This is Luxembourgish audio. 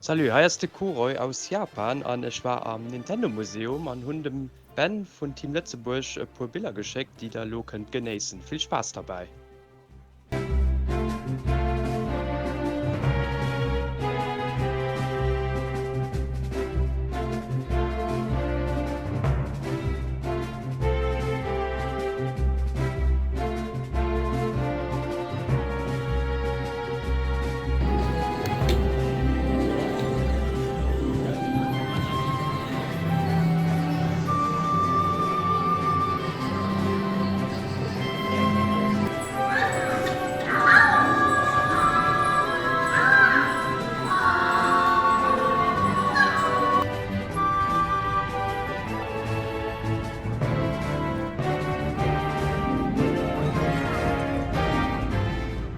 Salut, hei ass de Kuroi aus Japan an ech war am Nintendo Museum an hunn dem Ben vun Team Lëtzebuerg e puer Biller geschéckt déi der elo kënnt genéissen. Vill Spaass derbäi!